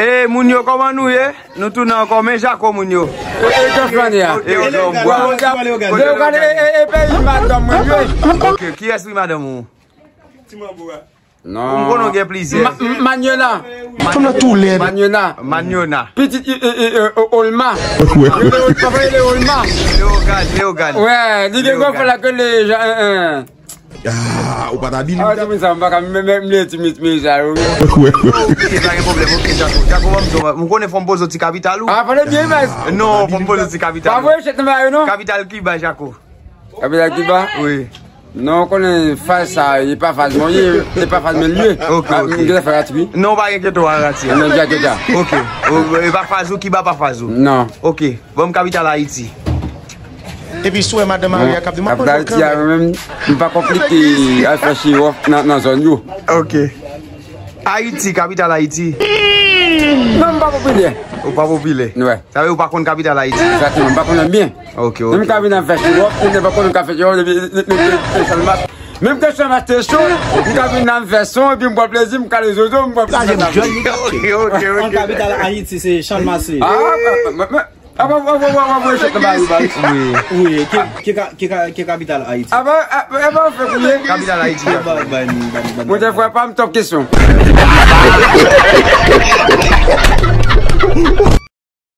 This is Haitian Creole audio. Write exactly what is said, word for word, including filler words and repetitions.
E moun yo, kòman nou ye? Nou tounen ankò, men Jako moun yo. E, e, Josh Mania. E, e, Leogane, e, e, peyi madanm mwen, wi. Ok, kiyès wi madanm ou? Ti manbo a. Non. M konnen w gen plizyè. Ma-, m-, Manyola. Fanm nan tou lèd. Manyola. Manyola. Pitit, e, e, e, e, Olma. Papa rele Olma. Leogane, Leogane. Wè, li gen gwo frè la ke le jan, en, en. Ah, ou pa ta di li. Ah, ti moun sa, m pa ka, m, m, m, le ti mi, mi sa, wi. Ok, pa gen pwoblèm, ok, Jako. Jako, ban m di w, m konnen fò m poze w ti kapital ou. Ah, pale byen, mès. Non, fò m poze w ti kapital ou. Pa voye chèk nan ba yo, non. Kapital Kiba, Jako. Kapital Kiba? Wi. Non, ou konnen faz sa, e pa faz mwen ye, e pa faz mwen l ye. Ok, ah, ok. M gen fè Arati, wi. Non, pa gen kèt ou Arati. Non, dja, dja, dja. Ok. O, e pa faz ou, Kiba pa faz ou. Non. Ok. Ban m kapital Ayiti. Epi si w wè madan Maria k ap di, mwen konn yo kanmenm. Kapital Ayiti a, mwen menm, m pa konplike al fè show nan, nan zòn yo. Ok. Ayiti, kapital Ayiti. Non, m pa popilè. Ou pa popilè? Wè. Sa vle ou pa konn kapital Ayiti? Egzakteman, m pa konnen byen. Ok, ok. Menm ka vin ap fè show, menm pa konnen ka fè show, depi, depi, depi, depi Channmas. Menm ke Channmas te cho, m ka vin ap fè son, epi m pran plezi, m kale zozo, m pran plezi. Ok, ok, ok. An kapital Ayiti, se Channmas li. Ah, mwen, mwen, mwen, ah, mwen, mwen, mwen, mwen, mwen, mwen, mwen, mwen, mwen, mwen. Wi, ki, ki ka, ki ka, ki kapital Ayiti? Ah, bon, ah, ah, bon, fè pou ye. Kapital Ayiti. Ban, ban, ban, ban. Mwen te fè pa m top kesyon.